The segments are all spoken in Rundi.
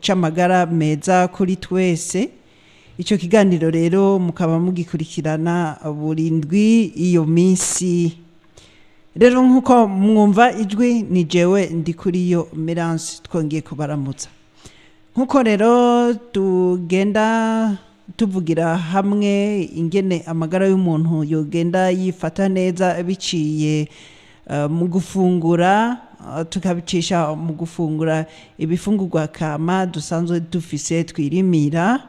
c'amagara meza kuri twese. Ico kiganiro rero mukaba mugikurikirana buri ndwi iyo minsi. Rero nk'uko mwumva ijwi, ni jewe Ndikuriyo Merance, twongeye kubaramutsa. Nk'uko rero tugenda tuvugira hamwe ingene amagara y'umuntu yogenda yifata neza biciye mu gufungura, tukabicisha mu gufungura ibifungurwa kama dusanzwe dufise twirimira.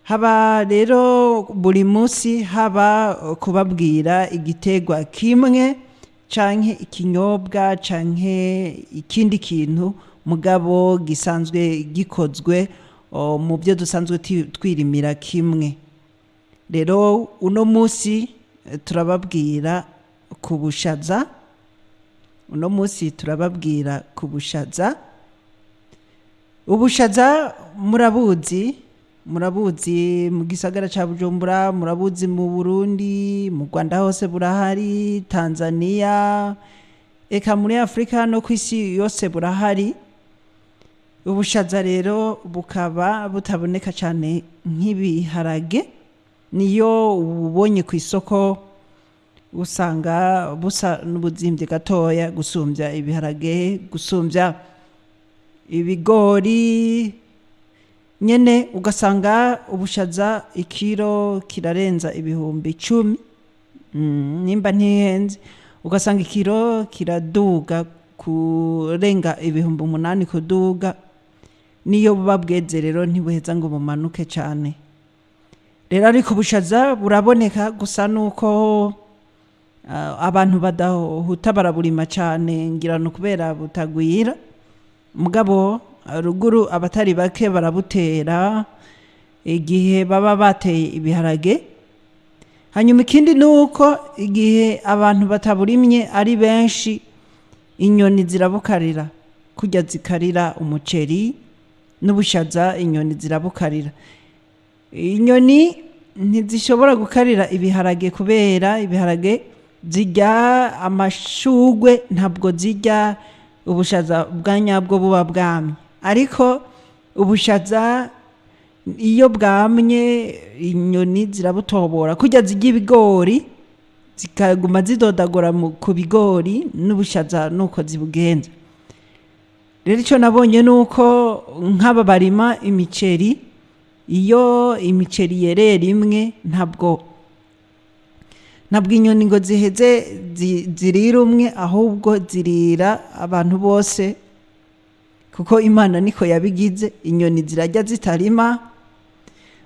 Haba rero buri munsi haba kubabwira igiterwa kimwe canke ikinyobwa canke ikindi kintu, mugabo gisanzwe gikozwe mu byo dusanzwe twirimira kimwe. Rero uno munsi turababwira ku bushaza. Uno munsi turababwira ku bushaza. Ubushaza murabuzi, murabuzi mu gisagara ca Bujumbura, murabuzi mu Burundi, mu Rwanda hose burahari, Tanzania, eka muri Afrika no kw'isi yose burahari. Ubushaza rero bukaba butaboneka cane nk'ibiharage. Niyo ububonye kw'isoko usanga busa n'ubuzimvye gatoya gusumvya ibiharage, gusumvya ibigori nyene. Ugasanga ubushaza ikiro kirarenza 10.000, nimba ntihenze, ugasanga ikiro kiraduga kurenga 8.000 kuduga. Niyo buba bweze rero ntibuheza ngo bumanuke cane. Rero ariko ubushaza buraboneka, gusa nuko abantu badahuta baraburima cane, ngira ni ukubera butagwira. Mugabo ruguru abatari bake barabutera igihe baba bateye ibiharage. Hanyuma ikindi ni uko igihe abantu bataburimye ari benshi, inyoni zirabukarira. Kurya zikarira umuceri, n'ubushaza inyoni zirabukarira. Inyoni ntizishobora gukarira ibiharage kubera ibiharage zirya amashurwe, ntabwo zirya ubushaza bwa nyabwo buba bwamye. Ariko ubushaza iyo bwamye inyoni zirabutobora. Kurya zirya ibigori zikaguma zidodagura ku bigori, n'ubushaza nuko zibugenza. Rero ico nabonye nuko nk'aba barima imiceri, iyo imiceri yereye rimwe, ntabwo inyoni ngo ziheze zirira umwe, ahubwo zirira abantu bose, kuko Imana niko yabigize. Inyoni zirarya zitarima.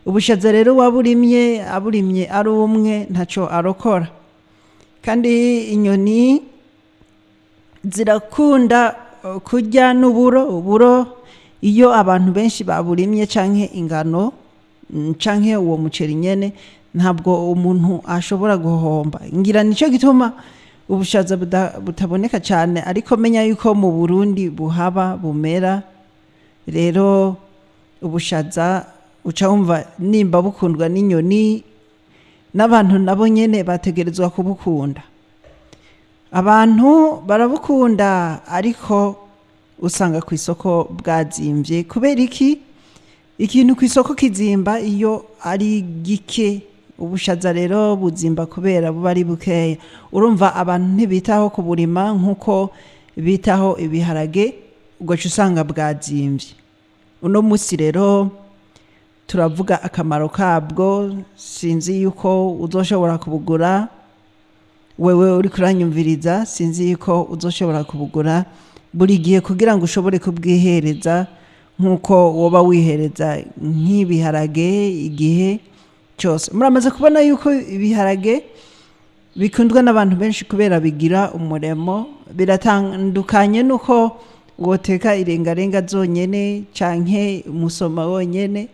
Ubushaza rero uwaburimye aburimye ari umwe ntaco arokora. Kandi inyoni zirakunda kurya n'uburo. Uburo iyo abantu benshi baburimye canke ingano canke uwo muceri nyene, ntabwo umuntu ashobora guhomba. Ngira nico gituma ubushaza butaboneka cane, ariko menya yuko mu Burundi buhaba, bumera. Rero ubushaza uca wumva nimba bukundwa n'inyoni, n'abantu nabo nyene bategerezwa kubukunda. Abantu barabukunda, ariko usanga kw'isoko bwazimvye. Kubera iki? Ikintu kw'isoko kizimba iyo ari gike. Ubushaza rero buzimba kubera buba ari bukeya. Urumva abantu ntibitaho kuburima nk'uko bitaho ibiharage, ugaca usanga bwazimvye. Uno musi rero turavuga akamaro kabwo. Sinzi yuko uzoshobora kubugura wewe uriko uranyumviriza, sinzi yuko uzoshobora kubugura buri gihe kugira ngo ushobore kubwihereza nk'uko woba wihereza nk'ibiharage igihe cyose. Muramaze kubona yuko ibiharage bikundwa n'abantu benshi kubera bigira umuremo. Biratandukanye nuko woteka irengarenga zonyene canke umusoma wonyene.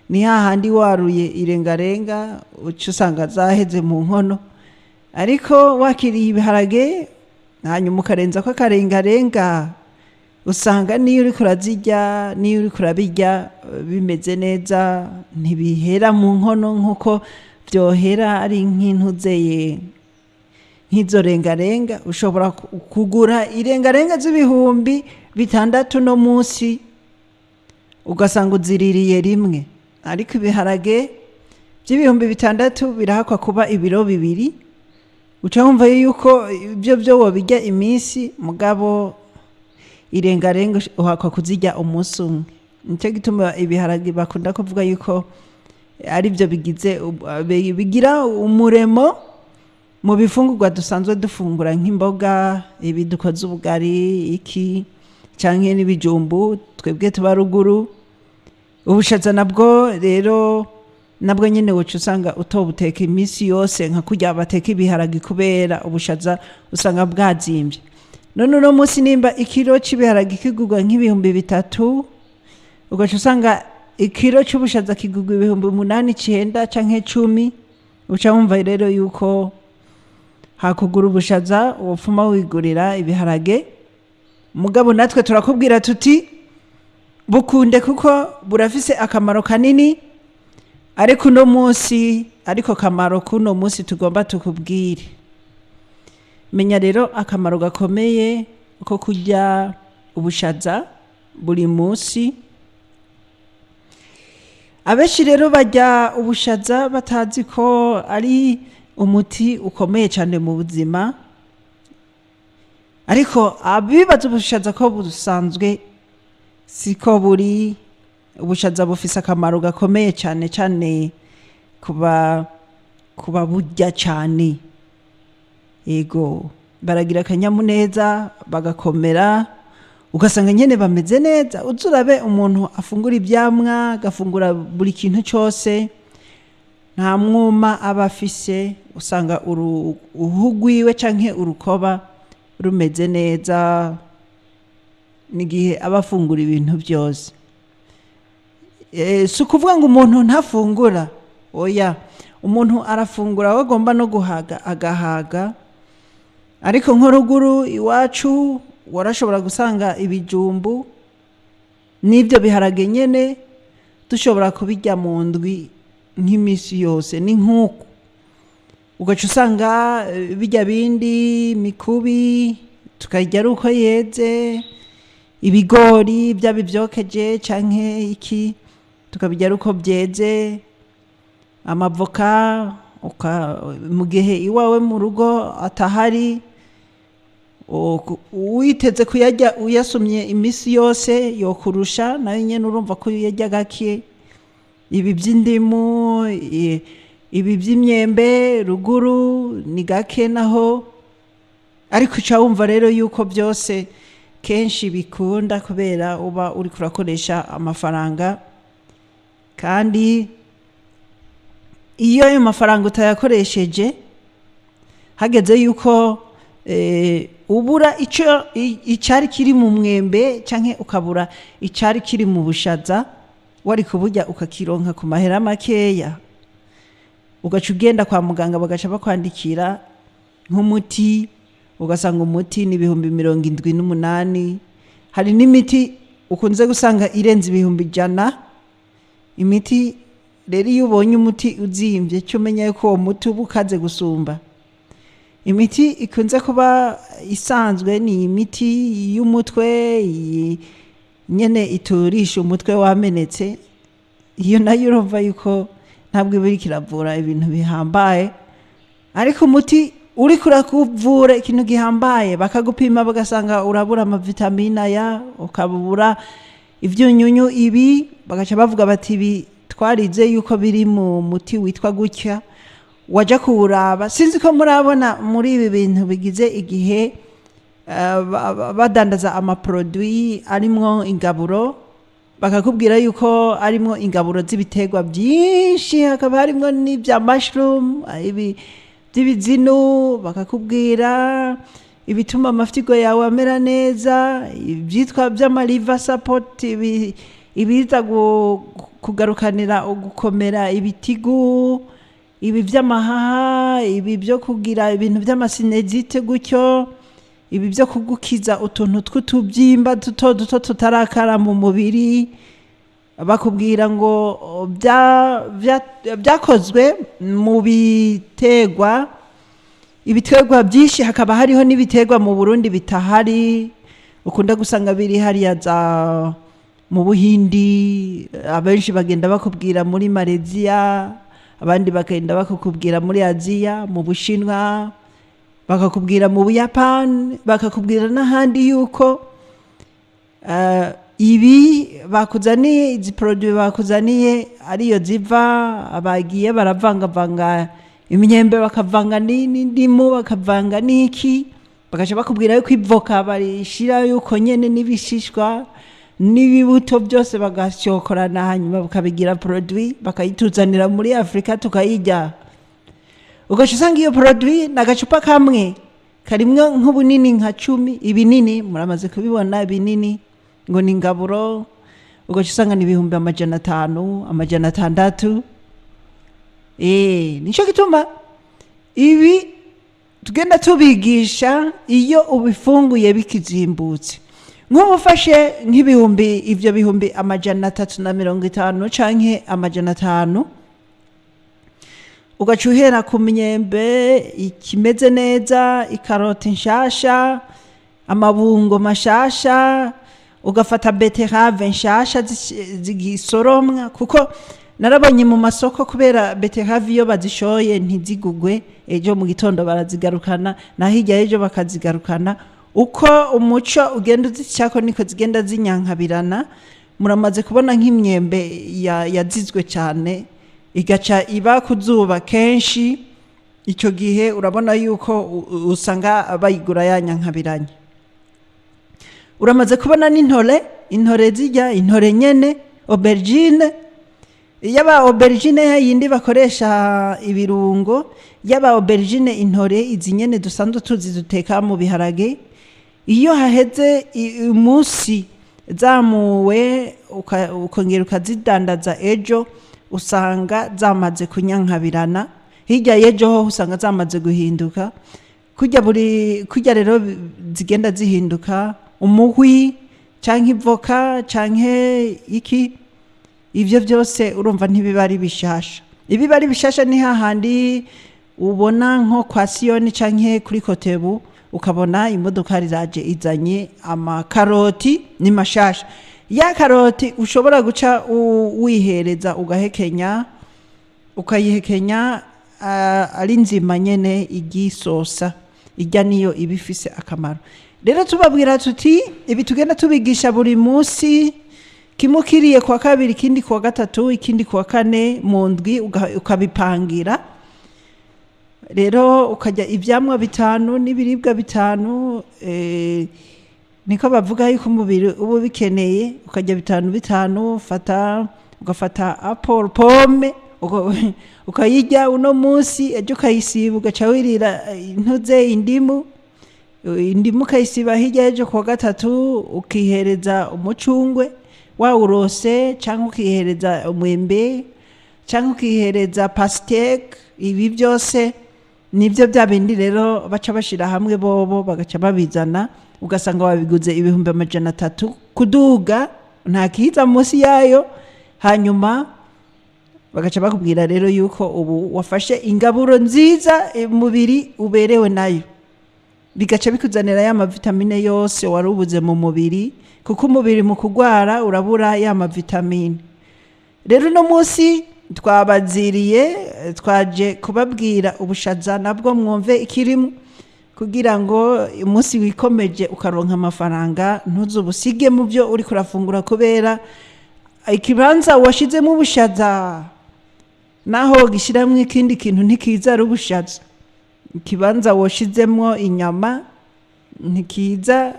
Ni hahandi waruye irengarenga uca usanga zaheze mu nkono, ariko wakiriye ibiharage hanyuma ukarenzako akarengarenga, usanga niyo uriko urazirya, niyo uriko urabirya bimeze neza, ntibihera mu nkono nk'uko vyohera ari nk'intuzeye nk'izo rengarenga. Ushobora kugura irengarenga z'ibihumbi 6 no munsi. Ugasanga uziririye rimwe, ariko ibiharage by'ibihumbi 6 birahakwa kuba ibiro 2, uca wumva yuko ibyo byo wobirya iminsi, mugabo irengarenga uhakwa kuzirya umunsi umwe. Nicyo gituma ibiharage bakunda kuvuga yuko ari byo bigize bigira umuremo mu bifungurwa dusanzwe dufungura, nk'imboga, ibi dukoze ubugari iki canke n'ibijumbu twebwe tuba ruguru. Ubushaza nabwo rero, nabwo nyene woca usanga utobuteka iminsi yose nka kurya bateka ibiharage, kubera ubushaza usanga bwazimvye. None uno munsi nimba ikiro c'ibiharage kigurwa nk'ibihumbi 3, ugaca usanga ikiro c'ubushaza kigurwa 8000, 9 canke 10, uca wumva rero yuko hakugura ubushaza wopfuma wigurira ibiharage. Mugabo natwe turakubwira tuti bukunde, kuko burafise akamaro kanini. Ariko uno munsi, ariko kamaro kuno munsi tugomba tukubwire, menya rero akamaro gakomeye ko kurya ubushaza buri munsi. Abenshi rero barya ubushaza batazi ko ari umuti ukomeye cyane mu buzima, ariko abibaza ubushaza ko busanzwe, siko buri. Ubushaza bufise akamaro gakomeye cyane cyane kuba burya cyane. Yego, baragira akanyamuneza, bagakomera, ugasanga nyene bameze neza. Uzurabe umuntu afungura ivyamwa, agafungura buri kintu cyose, nta mwuma aba afise. Usanga uruhu rwiwe canke urukoba rumeze neza n'igihe aba afungura ibintu byose. Si ukuvuga ngo umuntu ntafungura, oya, umuntu arafungura, we agomba no guhaga agahaga. Ariko nko ruguru iwacu warashobora gusanga ibijumbu n'ibyo biharage nyene dushobora kubirya mu ndwi nk'imisi yose, ni nk'uko ugaca usanga birya bindi mikubi tukayirya ari uko yeze, ibigori byaba ibyokeje canke iki tukabirya ari uko byeze, amavoka mu gihe iwawe mu rugo atahari, witeze kuyarya uyasumye iminsi yose yokurusha, nayo nyene urumva ko uyarya gake. Ibi by'indimu, ibi by'imyembe ruguru ni gake naho. Ariko uca wumva rero yuko byose kenshi bikunda kubera uba uriko urakoresha amafaranga, kandi iyo ayo mafaranga utayakoresheje, hageze yuko ubura ico icari kiri mu mwembe canke ukabura icari kiri mu bushaza wari kuburya ukakironka ku mahera makeya, ugaca ugenda kwa muganga bagaca bakwandikira nk'umuti, ugasanga umuti ni 78,000. Hari n'imiti ukunze gusanga irenze 100,000. Imiti rero, iyo ubonye umuti uzimvye, cyo umenya yuko uwo muti uba ukaze gusumba imiti ikunze kuba isanzwe. Ni imiti y'umutwe, iyi nyene iturisha umutwe wamenetse. Iyo nayo urumva yuko ntabwo iba iriko iravura ibintu bihambaye, ariko umuti uriko urakuvura ikintu gihambaye, bakagupima bagasanga urabura amavitamine aya, ukabura ivyunyunyu ibi, bagaca bavuga bati ibi twarize yuko biri mu muti witwa gutya. Waja kuwuraba, sinzi ko murabona muri ibi bintu bigize igihe, badandaza amaproduit arimwo ingaburo, bakakubwira yuko arimwo ingaburo z'ibiterwa byinshi, hakaba harimwo n'ibya mushroom, ibi by'ibizinu, bakakubwira ibituma amafyigo yawe amera neza, ibyitwa by'amaliver support, ibiza kugarukanira ugukomera ibitigu, ibi by'amahaha, ibi byo kugira ibintu by'amasinusite gutyo, ibi byo kugukiza utuntu tw'utubyimba duto duto tutarakara mu mubiri. Bakubwira ngo byakozwe mu biterwa, ibiterwa byinshi, hakaba hariho n'ibiterwa mu Burundi bitahari, ukunda gusanga biri hariya za Mu Buhindi abenshi bagenda bakubwira muri Malaysia, abandi bagenda bakakubwira muri Aziya, mu Bushinwa, bakakubwira mu Buyapani, bakakubwira n'ahandi yuko ibi bakuzaniye, izi produit bakuzaniye ariyo ziva. Bagiye baravangavanga imyembe, bakavanga n'indimu, bakavanga n'iki, bagaca bakubwira yuko ivoka barishira yuko nyene n'ibishishwa n'ibibuto byose bagasyokorana, hanyuma bakabigira produit, bakayituzanira muri Afurika tukayirya. Ugaca usanga iyo produit ni agacupa kamwe karimwo nk'ubunini nka 10, ibinini muramaze kubibona, ibinini ngo ni ingaburo. Ugaca usanga ni 500,000, 600. Nico gituma ibi tugenda tubigisha. Iyo ubifunguye bikizimbutse, nk'ubu ufashe nk'ibihumbi ivyo 350,000 canke 500, ugaca uhera ku myembe ikimeze neza, ikaroti nshasha, amabungo mashasha, ugafata betterave nshasha zigisoromwa, kuko narabonye mu masoko, kubera betterave iyo bazishoye ntizigugwe, ejo mu gitondo barazigarukana, na hirya y'ejo bakazigarukana. Uko umuco ugenda uzicako niko zigenda zinyankabirana. Muramaze kubona nk'imyembe yazizwe cyane, igaca iba ku zuba kenshi, icyo gihe urabona yuko usanga bayigura yanyankabiranye. Uramaze kubona n'intore, intore zijya intore nyene, aubergine, yaba aubergine yindi bakoresha ibirungo, yaba aubergine intore izi nyene dusanzwe tuzi duteka mu biharage, iyo haheze umunsi zamuwe ukongera ukazidandaza ejo, usanga zamaze kunyankabirana. Hirya y'ejo ho usanga zamaze guhinduka kurya buri kurya. Rero zigenda zihinduka umuhwi canke ivoka canke iki, ivyo byose urumva ntibiba ari bishasha. Ibiba ari bishasha ni hahandi ubona nko kwa Siyoni canke kuri Kotebu, ukabona imodoka iraje izanye amakaroti, ni mashasha. Ya karoti ushobora guca wihereza ugahekenya, ukayihekenya ari nzima nyene igisosa, ijya niyo iba ifise akamaro. Rero tubabwira tuti ibi tugenda tubigisha buri munsi, kimwe ukiriye kuwa kabiri, ikindi kuwa gatatu, ikindi kuwa kane mu ndwi, ukabipangira. Rero ukarya ivyamwa bitanu n'ibiribwa bitanu, niko bavuga yuko umubiri uba ubikeneye. Ukarya bitanu bitanu, fata ugafata apple, pomme, ukayirya uno munsi, ejo ukayisiba, ugaca wirira intuze indimu, indimu ukayisiba, hirya y'ejo kuwa gatatu ukihereza umucungwe wawurose, cyangwa ukihereza umwembe, cyangwa ukihereza pastèque. Ibi byose nibyo bya bindi rero baca bashira hamwe bobo, bagaca babizana, ugasanga wabiguze 300,000 kuduga, nta kiza munsi yayo. Hanyuma bagaca bakubwira rero yuko ubu wafashe ingaburo nziza, umubiri uberewe nayo, bigaca bikuzanira ya mavitamine yose wari ubuze mu mubiri, kuko umubiri mu kugwara urabura ya mavitamine. Rero uno munsi twabaziriye, twaje kubabwira ubushaza nabwo, mwumve ikirimo, kugira ngo umunsi wikomeje ukaronka amafaranga ntuzubusige mu byo uri kurafungura, kubera ikibanza washizemo ubushaza naho gishyiramo ikindi kintu ntikiza ari ubushaza. Ikibanza washizemo inyama ntikiza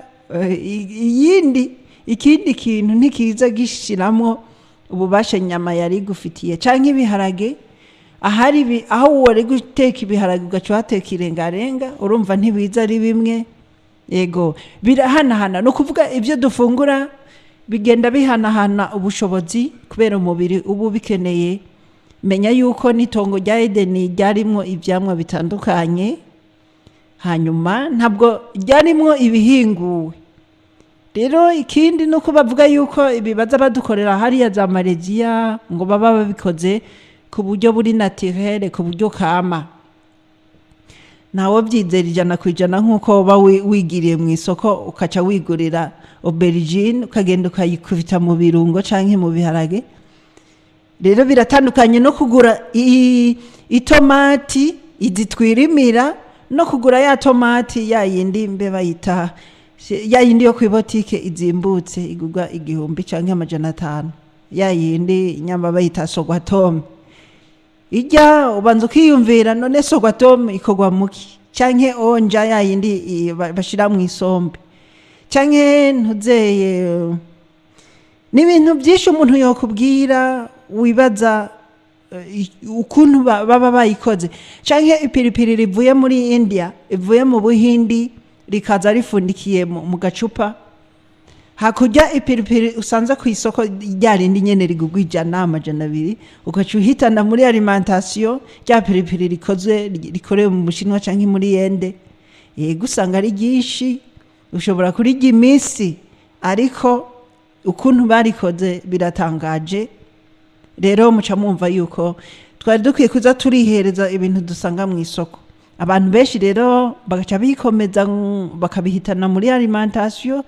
iyindi, ikindi kintu ntikiza gishiramo ububasha inyama yari igufitiye, canke ibiharage. Ahari aho wari guteka ibiharage ugaca uhateka irengarenga, urumva ntibiza ari bimwe. Yego, birahanahana. Ni ukuvuga ibyo dufungura bigenda bihanahana ubushobozi, kubera umubiri uba ubikeneye. Menya yuko n'itongo rya Edeni ryarimwo ivyamwa bitandukanye, hanyuma ntabwo ryarimwo ibihinguwe. Rero ikindi ni uko bavuga yuko ibi baza badukorera hariya za Malaysia ngo baba babikoze ku buryo buri naturel, ku buryo kama. Ntawe byizera 100% nk'uko uba wigiriye mu isoko, ukaca wigurira aubergine, ukagenda ukayikubita mu birungo canke mu biharage. Rero biratandukanye no kugura itomati izi twirimira no kugura ya tomati ya yindi mbe bayita ya yindi yo kw'ibotike izimbutse, igurwa 1000 canke 500, ya yindi nyamba bayita sogwatome. Ijya ubanza ukiyumvira, none sogwatome ikorwa muki? Canke onja ya yindi bashira mu isombe, canke ntuzeye, ni ibintu byinshi umuntu yokubwira, wibaza ukuntu baba bayikoze. Canke ipiripiri rivuye muri India, ivuye mu Buhindi, rikaza rifundikiye mu gacupa, hakurya ipiripiri usanze ku isoko rya rindi nyene rigugwa 100, 200, ugaca uhitana muri alimentation rya piripiri rikozwe, rikorewe mu Bushinwa canke muri Inde. Yego, usanga ari ryinshi, ushobora kurirya iminsi, ariko ukuntu barikoze biratangaje. Rero muca mwumva yuko twari dukwiye kuza turihereza ibintu dusanga mu isoko. Abantu benshi rero bagaca bikomeza, bakabihitana muri alimentation.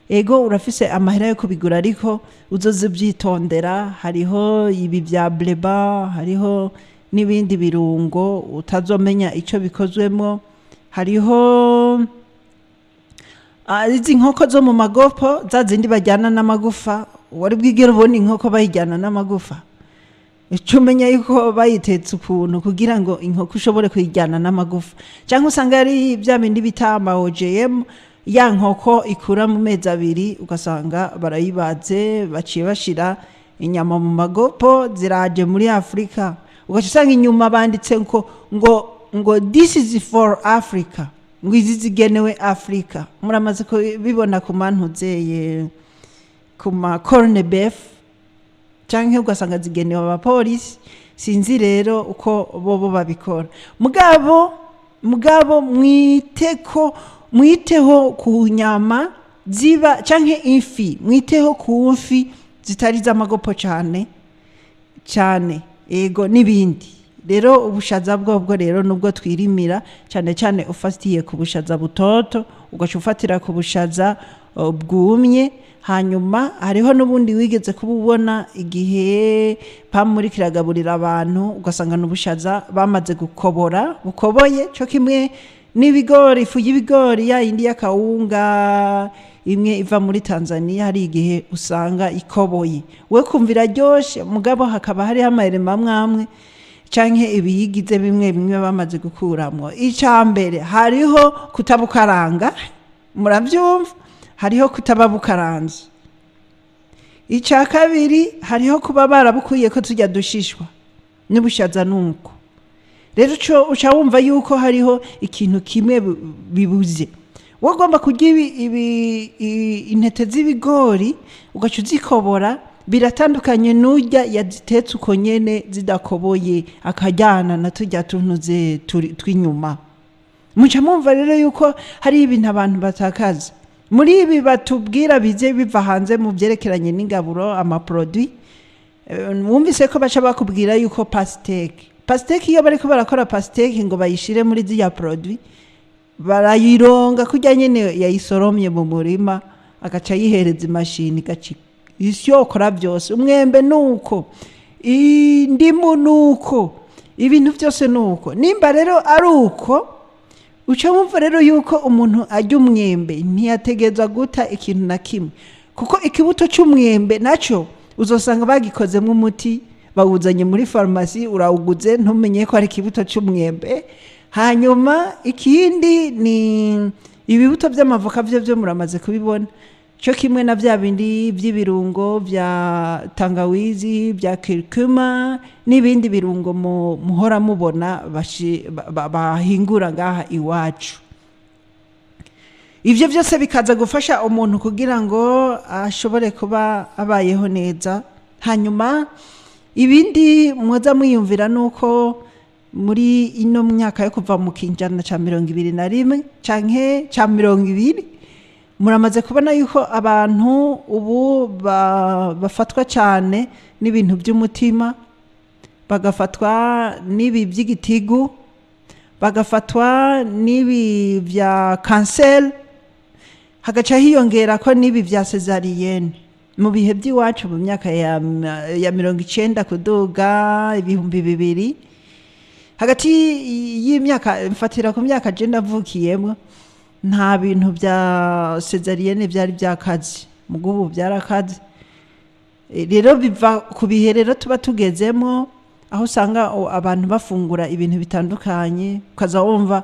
Ego, urafise amahera yo kubigura, ariko uzoze ubyitondera. Hariho ibi bya bleba, hariho n'ibindi birungo utazomenya ico bikozwemo, hariho izi nkoko zo mu magopo, za zindi bajyana n'amagufa. Wari bwigere ubona inkoko bayijyana n'amagufa? Icyo umenya yuko bayitetse ukuntu kugira ngo inkoko ushobore kuyijyana n'amagufa, cyangwa usanga ari bya bindi bita ama OGM, ya nkoko ikura mu mezi 2, ugasanga barayibaze, baciye bashira inyama mu magopo, ziraje muri Afurika. Ugaca usanga inyuma banditse ngo "This is for Africa", ngo izi zigenewe Afurika. Muramaze kubibona ku mantuzeye, ku ma corned beef, canke ugasanga zigenewe abapolisi. Sinzi rero uko bobo babikora, mugabo mwiteko, mwiteho ku nyama ziba canke ifi, mwiteho ku mfi zitari z'amagopo cane cyane. Ego, n'ibindi rero, ubushaza bwobwo rero nubwo twirimira, cyane cyane ufatiye ku bushaza butoto, ugaca ufatira ku bushaza bwumye. Hanyuma hariho n'ubundi wigeze kuba ubona igihe PAM kiragaburira abantu, ugasanga n'ubushaza bamaze gukobora, bukoboye, cyo kimwe n'ibigori, ifu y'ibigori ya yindi y'akawunga imwe iva muri Tanzania, hari igihe usanga ikoboye, we kumva iraryoshe, mugabo hakaba hariho amayerema amwe amwe canke ibiyigize bimwe bimwe bamaze gukuramwo. Ica mbere, hariho kutabukaranga, muravyumva, hariho kutaba bukaranze. Ica kabiri, hariho kuba barabukuye ko tujya dushishwa n'ubushaza. Nuko rero uco uca wumva yuko hariho ikintu kimwe bibuze. Wowe ugomba kurya intete z'ibigori, ugaca uzikobora, biratandukanye n'urya yazitetse uko nyene zidakoboye, akajyana na turya tuntu ze tw'inyuma. Muca mwumva rero yuko hari ibintu abantu batakaza muri ibi batubwira bize biva hanze mu byerekeranye n'ingaburo, ama produits. Wumvise ko baca bakubwira yuko pastèque, iyo bariko barakora pastèque ngo bayishire muri ziriya produit, barayironga kurya nyene yayisoromye mu murima, agaca ayihereza imashini, igaca isyokora byose. Umwembe nuko, indimu nuko, ibintu byose nuko. Nimba rero ari uko, uca wumva rero yuko umuntu arya umwembe ntiyategerezwa guta ikintu na kimwe, kuko ikibuto cy'umwembe nacyo uzosanga bagikozemo umuti, bawuzanye muri farumasi, urawuguze ntumenye ko ari ikibuto cy'umwembe. Hanyuma ikindi ni ibibuto by'amavoka, byo muramaze kubibona, cyo kimwe na bya bindi by'ibirungo bya tangawizi, bya curcuma n'ibindi birungo muhora mubona bahingura ngaha iwacu. Ibyo byose bikaza gufasha umuntu kugira ngo ashobore kuba abayeho neza. Hanyuma ibindi mwoza mwiyumvira ni uko muri ino myaka yo kuva mu kinjana ca 21 canke ca 20, muramaze kubona yuko abantu ubu bafatwa cyane n'ibintu by'umutima, bagafatwa n'ibi by'igitigu. Bagafatwa n'ibi bya kanseri, hagaca hiyongera ko n'ibi bya césarienne. Mu bihe by'iwacu, mu myaka ya 90 kuduga 2000, hagati y'imyaka, mfatira ku myaka je navukiyemo, nta bintu bya césarienne byari byakaze. Mugubu byarakaze. Rero biva ku bihe rero tuba tugezemo, aho usanga abantu bafungura ibintu bitandukanye, ukaza wumva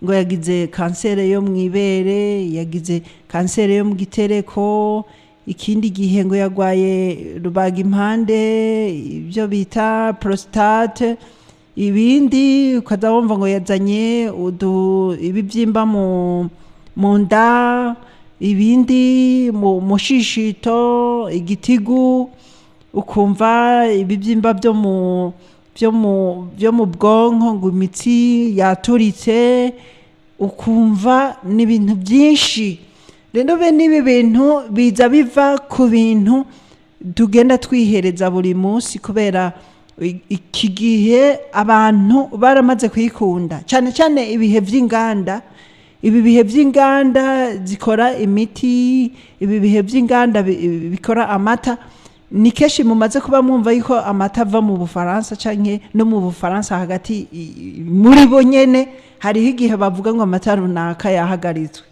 ngo yagize kanseri yo mu ibere, yagize kanseri yo mu gitereko, ikindi gihe ngo yagwaye rubaga impande, ibyo bita prostate, ibindi ukaza wumva ngo yazanye ibibyimba mu nda, ibindi mu mushishito, igitigu, ukumva ibibyimba byo mu bwonko, ngo imitsi yaturitse, ukumva ni ibintu byinshi. Rero bene ibi bintu biza biva ku bintu tugenda twihereza buri munsi, kubera iki gihe abantu baramaze kuyikunda cyane cyane ibihe by'inganda, ibi bihe by'inganda zikora imiti, ibi bihe by'inganda bikora amata. Ni kenshi mumaze kuba mwumva yuko amata ava mu Bufaransa, canke no mu Bufaransa hagati muri bo nyene hariho igihe bavuga ngo amata runaka yahagaritswe.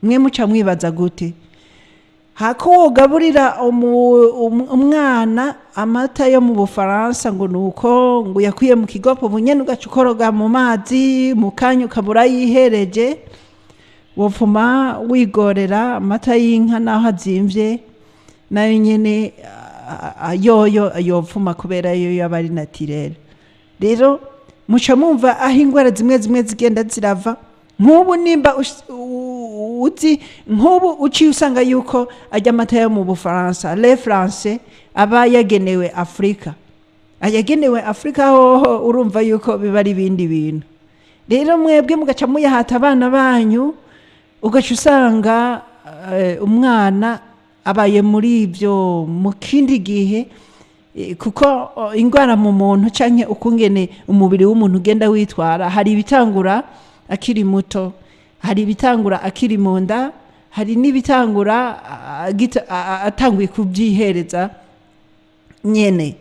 Mwe muca mwibaza gute? Hako wogaburira umwana amata yo mu Bufaransa, ngo nuko ngo yakuye mu kigopo bunyene, ugaca ukoroga mu mazi, mu kanya ukaba urayihereje, wopfuma wigorera amata y'inka naho azimvye, nayo nyene yoyo yopfuma, kubera yo yaba ari naturel. Rero muca mumva aho ingwara zimwe zimwe zigenda zirava. Nk'ubu nimba uzi, nk'ubu uciye usanga yuko ajya amata yo mu Bufaransa, le français, aba yagenewe Afurika, ayagenewe Afurika hoho urumva yuko biba ari ibindi bintu. Rero mwebwe mugaca muyahata abana banyu, ugaca usanga umwana abaye muri ibyo. Mu kindi gihe, kuko ingwara mu muntu canke ukungene umubiri w'umuntu ugenda witwara, hari ibitangura akiri muto, hari ibitangura akiri mu nda, hari n'ibitangura atanguye kubyihereza nyene.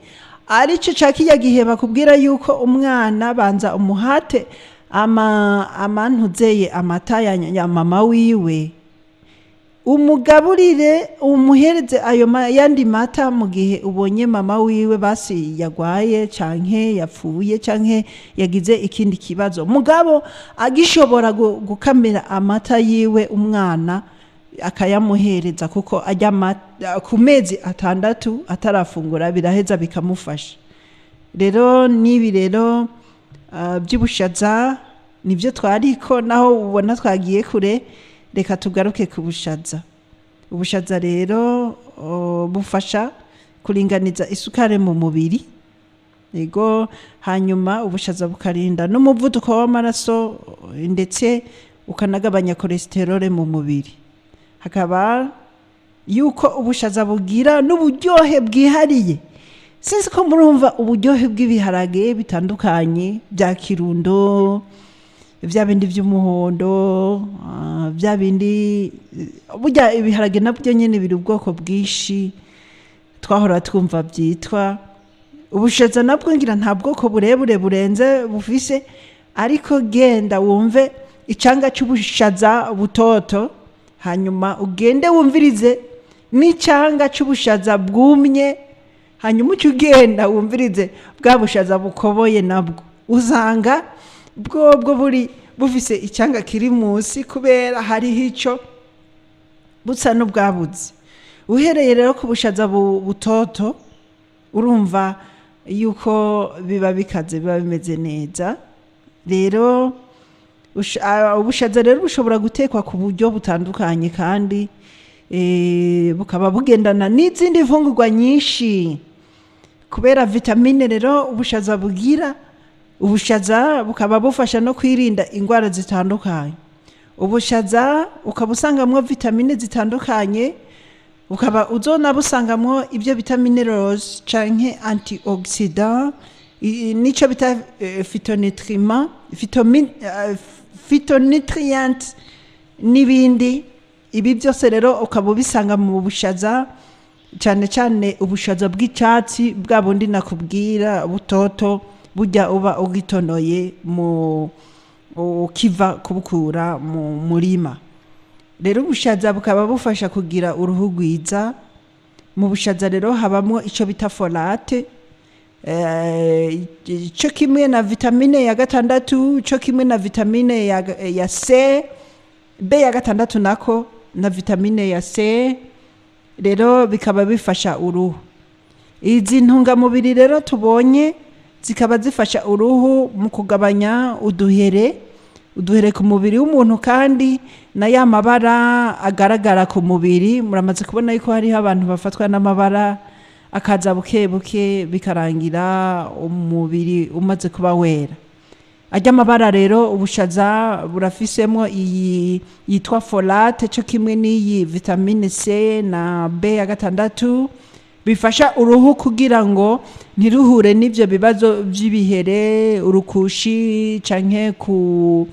Arico ca kirya gihe bakubwira yuko umwana banza umuhate ama amantuzeye amata ya mama wiwe, umugaburire, umuhereze ayo yandi mata mu gihe ubonye mama wiwe basi yagwaye canke yapfuye canke yagize ikindi kibazo. Mugabo agishobora gukamira amata yiwe, umwana akayamuhereza, kuko ajya ku mezi 6 atarafungura, biraheza bikamufasha. Rero n'ibi rero by'ubushaza nibyo twariko, naho ubona twagiye kure, reka tugaruke ku bushaza. Ubushaza rero bufasha kuringaniza isukari mu mubiri, yego. Hanyuma ubushaza bukarinda n'umuvuduko w'amaraso, ndetse ukanagabanya cholesterol mu mubiri. Hakaba yuko ubushaza bugira n'uburyohe bwihariye. Sinzi ko murumva uburyohe bw'ibiharage bitandukanye, bya Kirundo, bya bindi by'umuhondo, bya bindi. Burya ibiharage nabyo nyine biri ubwoko bwinshi twahora twumva byitwa. Ubushaza nabwo ngira nta bwoko burebure burenze bufise, ariko genda wumve icanga c'ubushaza butoto, hanyuma ugende wumvirize n'icanga c'ubushaza bwumye, hanyuma uce ugenda wumvirize bwa bushaza bukoboye, nabwo usanga bwobwo buri bufise icyanga kiri munsi, kubera hariho ico busa n'ubwabuze. Uhereye rero ku bushaza butoto, urumva yuko biba bikaze, biba bimeze neza. Rero ubushaza rero bushobora gutekwa ku buryo butandukanye, kandi bukaba bugendana n'izindi mfungurwa nyinshi kubera vitamine rero ubushaza bugira. Ubushaza bukaba bufasha no kwirinda indwara zitandukanye. Ubushaza ukaba usangamwo vitamine zitandukanye, ukaba uzona busangamwo ibyo bita minerals canke antioxidant, nico bita phytonutriments. phytonutrient n'ibindi. Ibi byose rero ukaba ubisanga mu bushaza, cyane cyane ubushaza bw'icyatsi bwa bundi nakubwira butoto, bujya uba ugitonoye mu ukiva kubukura mu murima. Rero ubushaza bukaba bufasha kugira uruhu rwiza. Mu bushaza rero habamo icyo bita folate, cyo kimwe na vitamine ya gatandatu, cyo kimwe na vitamine ya C, B ya gatandatu nako na vitamine ya C. Rero bikaba bifasha uruhu. Izi ntungamubiri rero tubonye zikaba zifasha uruhu mu kugabanya uduhere ku mubiri w'umuntu, kandi na ya mabara agaragara ku mubiri. Muramaze kubona yuko hariho abantu bafatwa n'amabara akaza buke buke, bikarangira umubiri umaze kuba wera. Ajya amabara rero ubushaza burafisemo iyi yitwa folate, cyo kimwe n'iyi vitamine C na B ya gatandatu, bifasha uruhu kugira ngo ntiruhure n'ibyo bibazo by'ibihere, urukushi, canke ku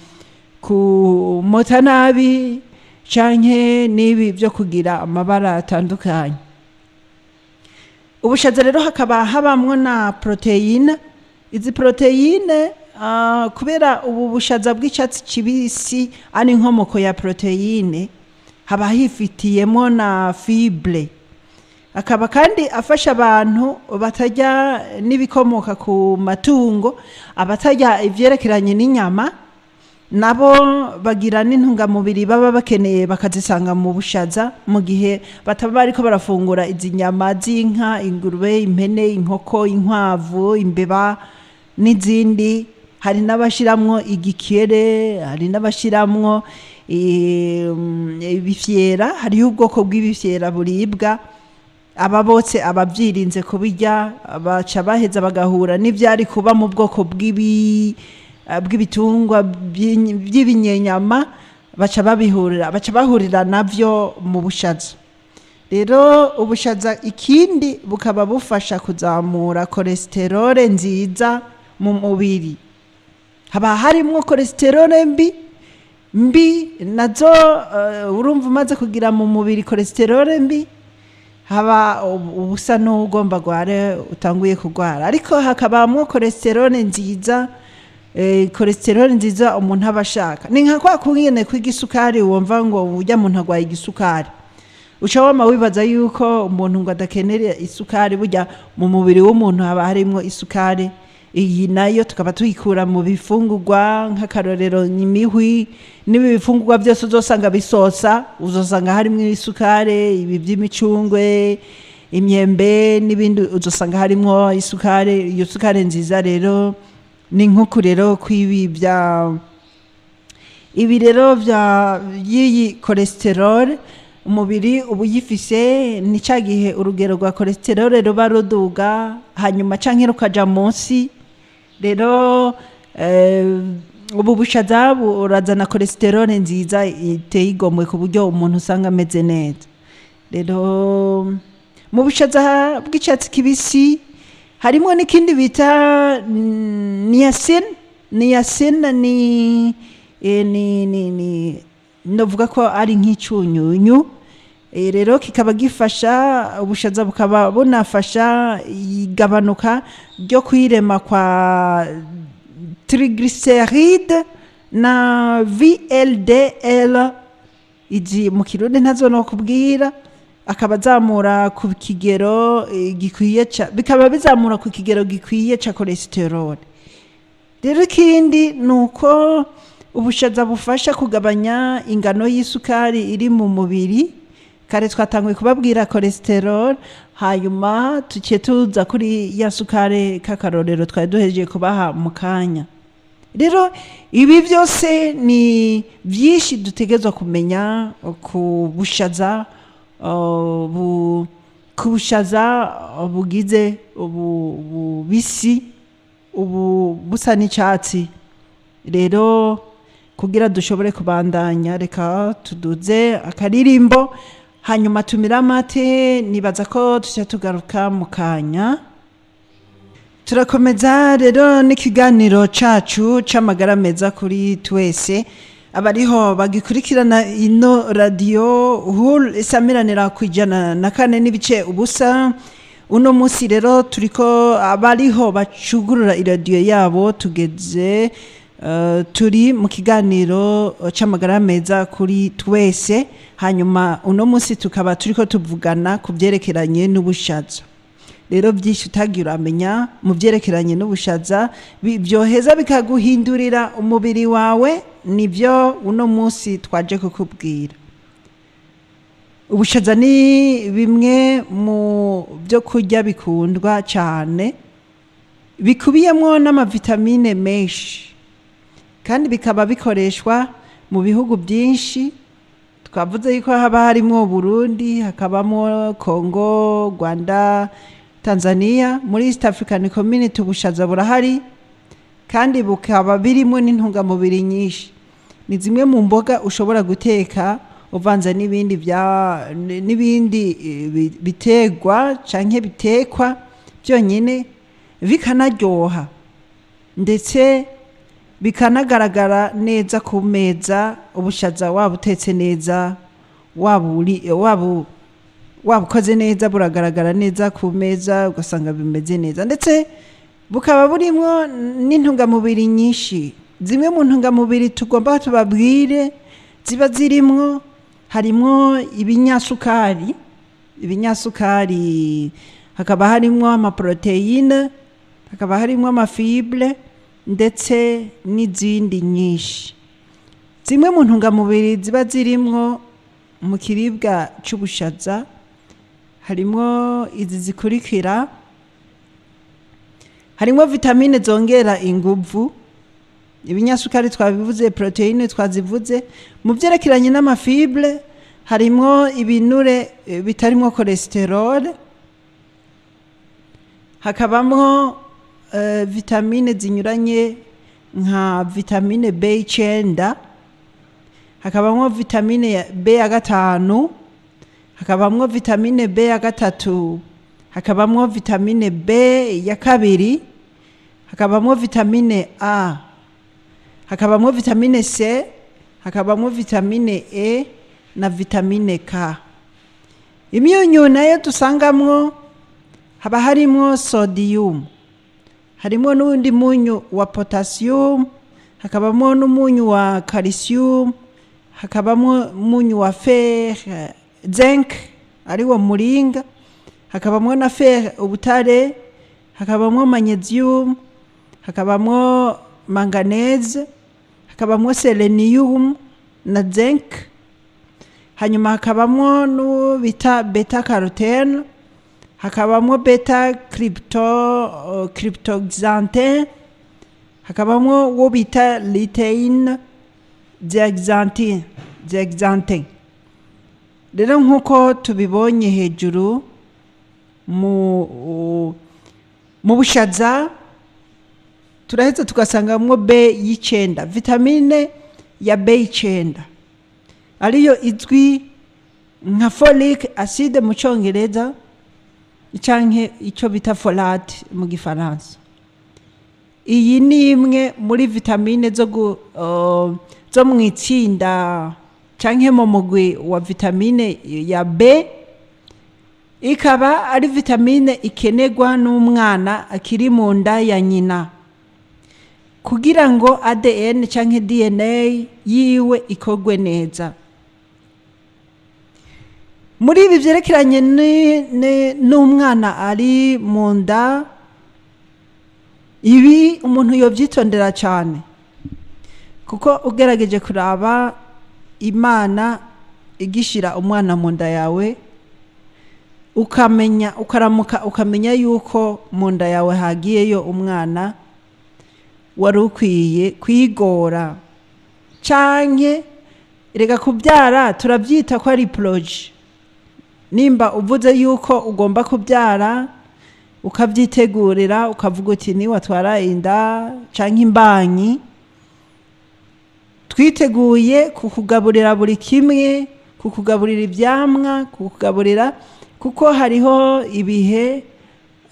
kumota nabi, canke n'ibi byo kugira amabara atandukanye. Ubushaza rero hakaba habamwo na poroteyine. Izi poroteyine, kubera ubu bushaza bw'icyatsi kibisi ari inkomoko ya poroteyine, haba hifitiyemo na fibre. Akaba kandi afasha abantu batarya n'ibikomoka ku matungo, abatarya ivyerekeranye n'inyama, nabo bagira n'intungamubiri baba bakeneye bakazisanga mu bushaza, mu gihe bataba bariko barafungura izi nyama z'inka, ingurube, impene, inkoko, inkwavu, imbeba n'izindi. Hari n'abashiramwo igikere, hari n'abashiramwo ibifyera. Hariho ubwoko bw'ibifyera buribwa. Aba bose ababyirinze kubirya baca baheza bagahura n'ivyari kuba mu bwoko bw'ibitungwa by'ibinyenyama, baca babihurira, baca bahurira navyo mu bushaza. Rero ubushaza ikindi bukaba bufasha kuzamura cholesterol nziza mu mubiri. Haba harimwo cholesterol mbi mbi nazo, urumva umaze kugira mu mubiri cholesterol mbi, haba ubusa n'ugomba gware, utanguye kugwara. Ariko hakabamwo cholesterol nziza, cholesterol nziza umuntu aba ashaka. Ni nka kwa kungene kw'igisukari, wumva ngo urya muntu agwaye igisukari, uca wama wibaza yuko umuntu ngo adakenera isukari. Burya mu mubiri w'umuntu haba harimwo isukari. Iyi nayo tukaba tuyikura mu bifungurwa, nk'akarorero imihwi n'ibi bifungurwa byose uzosanga bisosa, uzosanga harimwo isukari. Ibi by'imicungwe, imyembe n'ibindi, uzosanga harimwo isukari. Iyo sukari nziza rero ni nk'uku rero kw'ibi bya ibi rero bya y'iyi cholesterol umubiri uba uyifise. Ni cya gihe urugero rwa cholesterol ruba ruduga hanyuma canke rukaja munsi. Rero ubu bushaza burazana cholesterol nziza iteye igomwe, ku buryo umuntu usanga ameze neza. Rero mu bushaza bw'icyatsi kibisi harimo n'ikindi bita niacin. Niacin ni novuga ko ari nk'icunyunyu. Rero kikaba gifasha, ubushaza bukaba bunafasha igabanuka ryo kwirema kwa triglyceride na VLDL. Izi mu Kirundi ntazo no kubwira. Akaba azamura ku kigero gikwiye ca, bikaba bizamura ku kigero gikwiye ca cholesterol. Rero ikindi ni uko ubushaza bufasha kugabanya ingano y'isukari iri mu mubiri. Kare twatanguye kubabwira cholesterol, hanyuma tuciye tuza kuri ya sukari k'akarorero twari duhejeje kubaha mu kanya. Rero ibi byose ni byinshi dutegerezwa kumenya ku bushaza, ku bushaza bugize ubu bubisi, ubu busa n'icyatsi. Rero kugira dushobore kubandanya, reka tuduze akaririmbo, hanyuma tumire amate. Nibaza ko tujya tugaruka mu kanya. Turakomeza rero n'ikiganiro cacu c'amagara meza kuri twese. Abariho bagikurikirana ino radiyo hul isamiranira ku 104.0. Uno munsi rero turiko, abariho bacugurura iradiyo yabo, tugeze turi mu kiganiro c'amagara meza kuri twese. Hanyuma uno munsi tukaba turiko tuvugana ku vyerekeranye n'ubushaza. Rero byinshi utagiye uramenya mu byerekeranye n'ubushaza byoheza bikaguhindurira umubiri wawe, nibyo uno munsi twaje kukubwira. Ubushaza ni bimwe mu byo kurya bikundwa cyane, bikubiyemo n'amavitamine menshi, kandi bikaba bikoreshwa mu bihugu byinshi. Twavuze yuko haba harimo Burundi, hakabamo Congo, Rwanda, Tanzania. Muri East African Community ubushaza burahari, kandi bukaba birimo n'intungamubiri nyinshi. Ni zimwe mu mboga ushobora guteka uvanze n'ibindi bya n'ibindi bitegwa canke bitekwa byonyine, bikanaryoha ndetse bikanagaragara neza ku meza. Ubushaza waba utetse neza, waba uri waba wabukoze neza, buragaragara neza ku meza, ugasanga bimeze neza, ndetse bukaba burimo n'intungamubiri nyinshi. Zimwe mu ntungamubiri tugomba tubabwire ziba zirimwo, harimwo ibinyasukari, hakaba harimwo amaprotéine, hakaba harimwo amafibre, ndetse n'izindi nyinshi. Zimwe mu ntungamubiri ziba zirimwo mu kiribwa c'ubushaza harimwo izi zikurikira: harimwo vitamine zongera inguvu, ibinyasukari twabivuze, protéine twazivuze. Mu vyerekeranye n'amafibre, harimwo ibinure bitarimwo cholestérol, hakabamwo vitamine zinyuranye nka vitamine B9, hakabamwo vitamine ya B ya 5, hakabamwo vitamine B ya 3, hakabamwo vitamine B ya 2, hakabamwo vitamine A, hakabamwo vitamine C, hakabamwo vitamine E na vitamine K. Imyunyu nayo dusangamwo, haba harimwo sodium, harimwo n'uwundi munyu wa potassium, hakabamwo n'umunyu wa calcium, hakabamwo umunyu wa fer, zinc ariwo muringa, hakabamwo na fer, ubutare, hakabamwo magnesium, hakabamwo manganèse, hakabamwo selenium na zinc. Hanyuma hakabamwo n'uwo bita bêta carotène, hakabamwo bêta cryptoxanthine, hakabamwo uwo bita lutéine, zéaxanthine. Rero nk'uko tubibonye hejuru, mu bushaza turaheza tugasangamwo B9, vitamine ya B9, ariyo izwi nka folic acid mu Congereza canke icyo bita folate mu Gifaransa. Iyi ni imwe muri vitamine zo mu itsinda canke mu mugwi wa vitamine ya B, ikaba ari vitamine ikenerwa n'umwana akiri mu nda ya nyina kugira ngo ADN canke DNA yiwe ikorwe neza. Muri ibi vyerekeranye n'umwana ari mu nda, ibi umuntu yovyitondera cyane, kuko ugerageje kuraba, Imana igishira umwana mu nda yawe, ukamenya, ukaramuka ukamenya yuko mu nda yawe hagiyeyo umwana, wari ukwiye kwigora canke reka kubyara. Turabyita ko ari projet. Nimba uvuze yuko ugomba kubyara, ukabyitegurira, ukavuga uti niwatwara inda canke imbanyi, twiteguye kukugaburira buri kimwe, kukugaburira ivyamwa, kukugaburira, kuko hariho ibihe.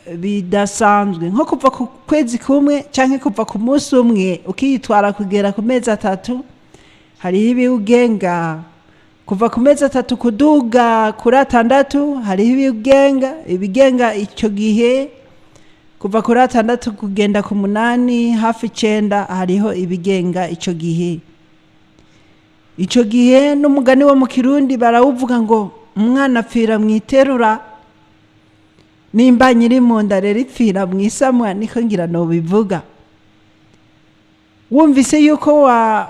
Bidasanzwe nko kuva ku kwezi kumwe canke kuva ku munsi umwe ukiyitwara kugera ku mezi 3, hariho ibiwugenga. Kuva ku mezi 3 kuduga kuri 6, hariho ibigenga icyo gihe. Kuva kuri 6 kugenda ku 8, hafi 9, hariho ibigenga icyo gihe. Icyo gihe n'umugani wo mu Kirundi barawuvuga ngo umwana apfira mu iterura, nimba nyiri mu nda rero ipfira mu isamwa, niko ngira nobivuga. Wumvise yuko wa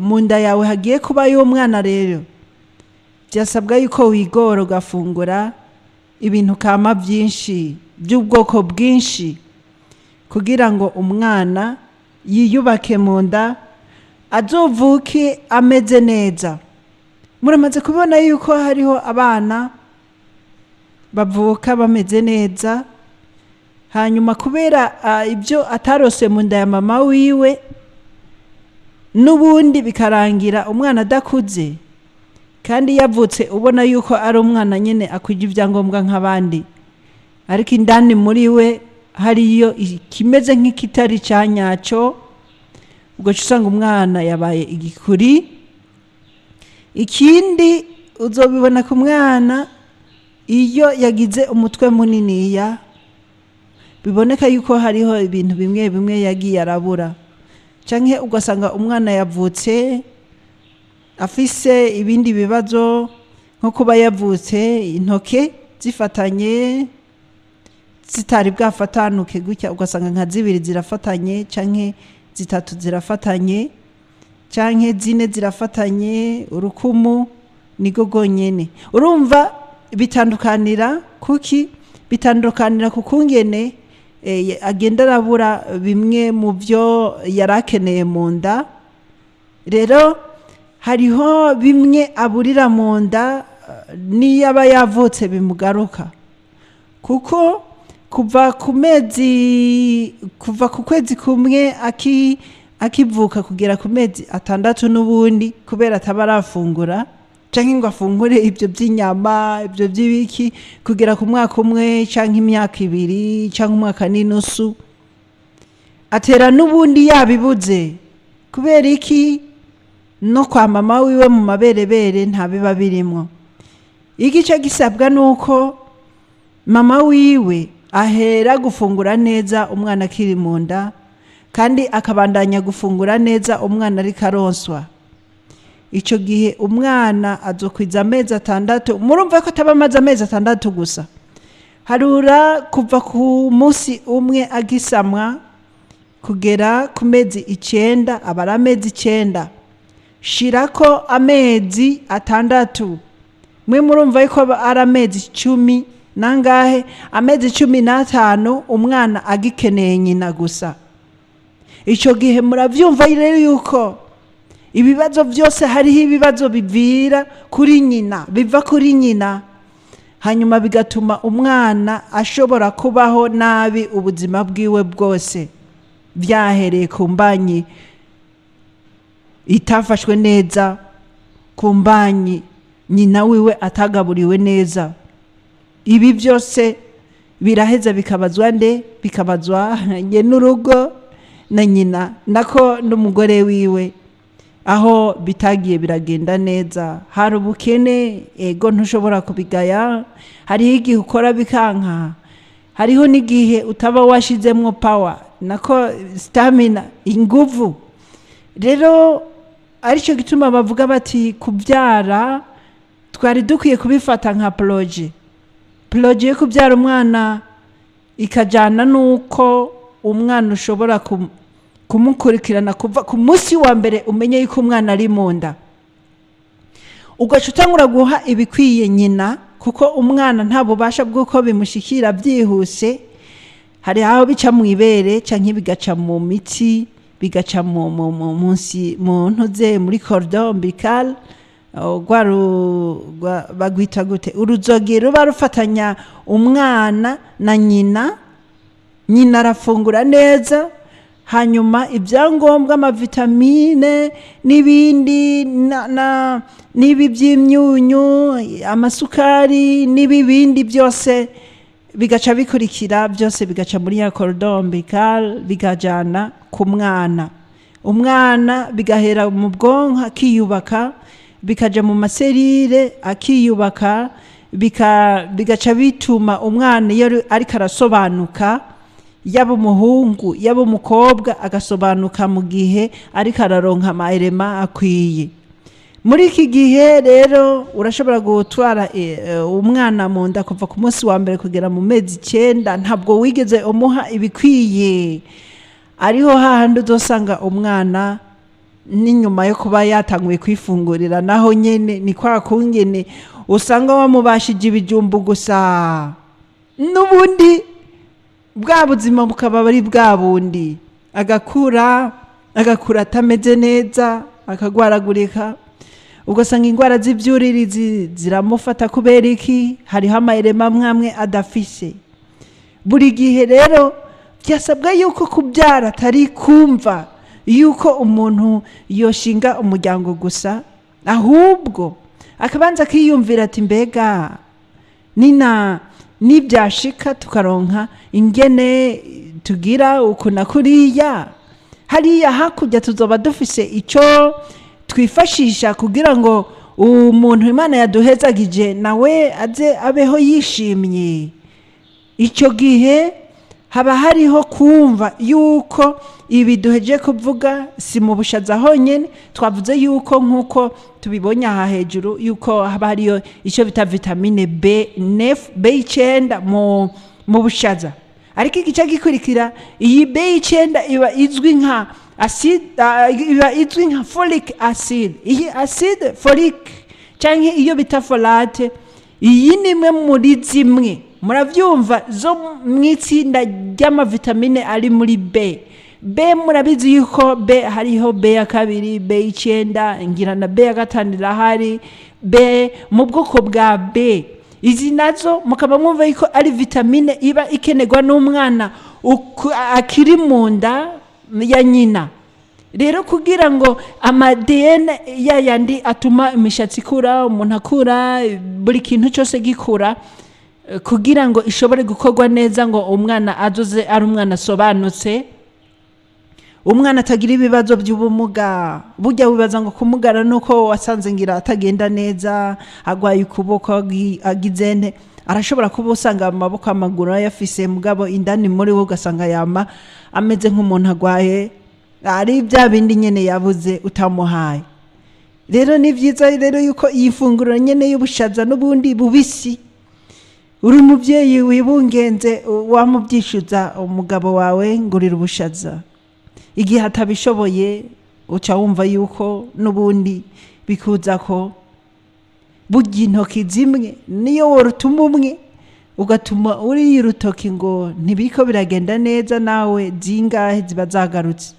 mu nda yawe hagiye kubayo umwana, rero byasabwa yuko wigora ugafungura ibintu kama byinshi by'ubwoko bwinshi kugira ngo umwana yiyubake mu nda, azovuke ameze neza. Muramaze kubona yuko hariho abana bavuka bameze neza, hanyuma kubera ibyo atarose mu nda ya mama wiwe, n'ubundi bikarangira umwana adakuze, kandi yavutse ubona yuko ari umwana nyine akwije ibyangombwa nk'abandi, ariko indani muri we hariyo ikimeze nk'ikitari cya nyacyo. Ubwo usanga umwana yabaye igikuri. Ikindi uzobibona ku mwana iyo yagize umutwe muniniya, biboneka yuko hariho ibintu bimwe bimwe yagiye arabura, canke ugasanga umwana yavutse afise ibindi bibazo, nko kuba yavutse intoke zifatanye zitari bwafatanuke gutya, ugasanga nka zibiri zirafatanye, canke zitatu zirafatanye, canke zine zirafatanye, urukumu niko rwonyene. Urumva bitandukanira kuki? Bitandukanira ku kungene agenda arabura bimwe mu byo yari akeneye mu nda. Rero hariho bimwe aburira mu nda, niyo aba yavutse bimugaruka, kuko kuva ku mezi, kuva ku kwezi kumwe akivuka kugera ku mezi 6, n'ubundi kubera ataba arafungura canke ngo afungure ibyo by'inyama, ibyo by'ibiki, kugera ku mwaka umwe canke imyaka 2 canke umwaka n'inusu, atera n'ubundi yabibuze. Kubera iki? No kwa mama wiwe mu maberebere ntabiba birimwo. Igice gisabwa nuko mama wiwe ahera gufungura neza umwana akiri mu nda, kandi akabandanya gufungura neza umwana ariko aronswa. Icyo gihe umwana azokwiza amezi 6. Murumva ko ataba amaze amezi 6 gusa. Harura kuva ku munsi umwe agisamwa kugera ku mezi 9, aba ari amezi 9. Shirako amezi 6, mwe murumva yuko aba ari amezi cumi nangahe? Amezi 15 umwana agikeneye nyina gusa. Icyo gihe murabyumva rero yuko ibibazo byose, hariho ibibazo bivira kuri nyina, biva kuri nyina, hanyuma bigatuma umwana ashobora kubaho nabi ubuzima bwiwe bwose, byahereye ku mbanyi itafashwe neza, ku mbanyi nyina wiwe atagaburiwe neza. Ibi byose biraheza bikabazwa nde? Bikabazwa n'urugo na nyina, nako n'umugore wiwe, aho bitagiye biragenda neza. Hari ubukene, ego, ntushobora kubigaya. Hariho igihe ukora bikanka, hariho n'igihe utaba washizemwo power, nako stamina, inguvu. Rero aricyo gituma bavuga bati kubyara twari dukwiye kubifata nka projet. Projet yo kubyara umwana ikajyana n'uko umwana ushobora kumukurikirana kuva ku munsi wa mbere umenye yuko umwana ari mu nda, ugaca utangura guha ibikwiye nyina, kuko umwana nta bubasha bw'uko bimushikira byihuse. Hari aho bica mu ibere cyangwa bigaca mu mitsi, bigaca mu munsi mu ntuze, muri cordon ombilical, bagwita gute, uruzogi ruba rufatanya umwana na nyina. Nyina arafungura neza, hanyuma ibyangombwa, amavitamine n'ibindi n'ibi by'imyunyu, amasukari n'ibibindi byose. Bigaca bikurikira byose, bigaca muri ya cordon ombilical, bikajana ku mwana. Umwana bigahera mu bwonko akiyubaka, bikaja mu ma cellules akiyubaka, bigaca bituma umwana iyo ariko arasobanuka, yaba umuhungu yaba umukobwa, agasobanuka mu gihe ariko araronka ama éléments akwiye. Muri iki gihe rero urashobora gutwara umwana mu nda kuva ku munsi wa mbere kugera mu mezi 9, ntabwo wigeze umuha ibikwiye. Ariho hahandi uzosanga umwana n'inyuma yo kuba yatanguye kwifungurira, naho nyene ni kwa kungene usanga wamubashije ibijumbu gusa, n'ubundi bwa buzima bukaba ari bwa bundi, agakura atameze neza, akagwaragurika, ugasanga indwara z'ibyuririzi ziramufata. Kubera iki? Hariho ama éléments amwe amwe adafise. Buri gihe rero byasabwa yuko kubyara atari kumva yuko umuntu yoshinga umuryango gusa, ahubwo akabanza akiyumvira ati: "Mbega nina nibyashika tukaronka ingene tugira uku na kuriya, hariya hakurya tuzoba dufise icyo twifashisha kugira ngo umuntu Imana yaduhezagije nawe aze abeho yishimye?" Icyo gihe haba hariho kumva yuko ibi duheje kuvuga si mu bushaza honyine. Twavuze yuko nk'uko tubibonye aha hejuru yuko haba hariyo icyo bita vitamine B neuf, B9 mu bushaza. Ariko igice gikurikira, iyi B9 iba izwi nka acide, iba izwi nka folic acid. Iyi acide folique cyangwa iyo bita folate, iyi ni imwe muri zimwe, murabyumva, zo mu itsinda ry'amavitamine ari muri B. B murabizi yuko B hariho B ya 2, B9, ngira na B ya 5 irahari, B mu bwoko bwa B. Izi nazo mukaba mwumva yuko ari vitamine iba ikenerwa n'umwana akiri mu nda ya nyina. Rero kugira ngo ama ADN ya yandi atuma imishatsi ikura, umuntu akura, buri kintu cyose gikura, kugira ngo ishobore gukorwa neza, ngo umwana azoze ari umwana asobanutse, umwana atagira ibibazo by'ubumuga. Burya wibaza ngo kumugara nuko wasanze ngira atagenda neza, agwaye ukuboko, agize nte. Arashobora kuba usanga amaboko, amaguru ayafise, mugabo indani muri we ugasanga yama ameze nk'umuntu agwaye, ari bya bindi nyene yabuze utamuhaye. Rero ni byiza rero yuko iyi funguro nyene y'ubushaza n'ubundi bubisi, uri umubyeyi wibungenze, wamubyishyuza umugabo wawe: "Ngurira ubushaza." Igihe atabishoboye, uca wumva yuko n'ubundi bikuza ko burya intoki zimwe niyo worutuma umwe, ugatuma uriye urutoki ngo ntibiko biragenda neza, nawe zingahe ziba zagarutse.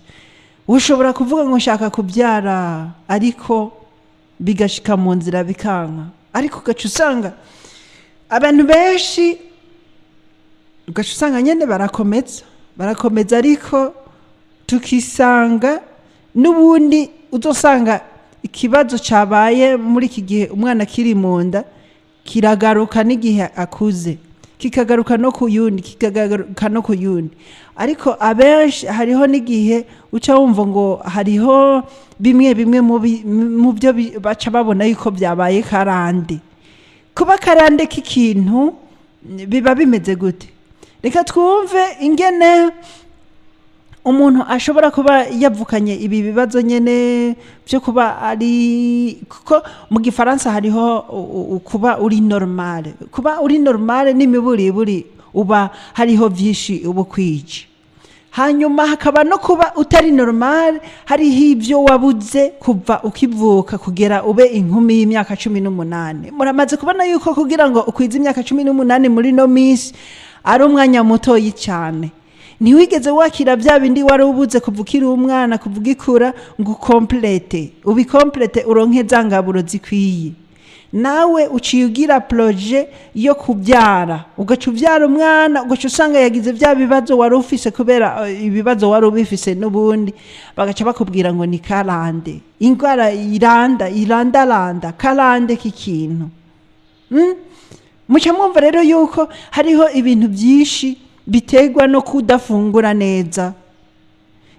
Ushobora kuvuga ngo nshaka kubyara, ariko bigashika mu nzira bikanka. Ariko ugaca usanga abantu benshi, ugaca usanga nyine barakomeza, barakomeza, ariko tukisanga n'ubundi uzosanga ikibazo cyabaye muri iki gihe umwana akiri mu nda kiragaruka n'igihe akuze, kikagaruka no ku yundi, kikagaruka no ku yundi. Ariko abenshi hariho n'igihe uca wumva ngo hariho bimwe bimwe mu byo baca babona yuko byabaye karande. Kuba karande k'ikintu biba bimeze gute? Reka twumve ingene umuntu ashobora kuba yavukanye ibi bibazo nyene byo kuba ari, kuko mu gifaransa hariho kuba uri normal. Kuba uri normal n'imiburiburi uba hariho byinshi uba ukwije, hanyuma hakaba no kuba utari normal, hariho ibyo wabuze kuva ukivuka kugera ube inkumi y'imyaka 18. Muramaze kubona yuko kugira ngo ukwize imyaka 18 muri no minsi ari umwanya mutoyi cyane. Ntiwigeze wakira bya bindi wari ubuze kuva ukiri umwana, kuva ugikura, ngo ukomplete, ubikomplete, uronke za ngaburo zikwiye. Nawe uciye ugira projet yo kubyara, ugaca ubyara umwana, ugaca usanga yagize bya bibazo wari ufise, kubera ibibazo wari ubifise n'ubundi. Bagaca bakubwira ngo ni karande, indwara iranda, irandaranda, karande k'ikintu. Muca mwumva rero yuko hariho ibintu byinshi biterwa no kudafungura neza.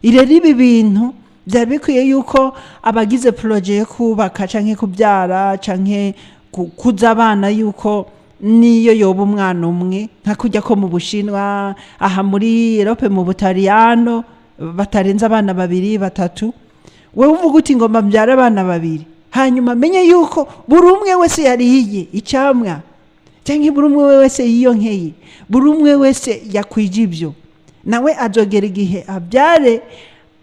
Rero ibi bintu byari bikwiye yuko abagize projet yo kubaka canke kubyara canke kuza abana, yuko niyo yoba umwana umwe, nka kujya ko mu Bushinwa, aha muri Europe, mu Butaliyano, batarenze abana babiri, batatu. Wowe uvuga uti ngomba mbyare abana babiri, hanyuma menye yuko buri umwe wese yariye icyamwa, cyangwa buri umwe wese yiyonkeye, buri umwe wese yakwije ibyo, nawe azogera igihe abyare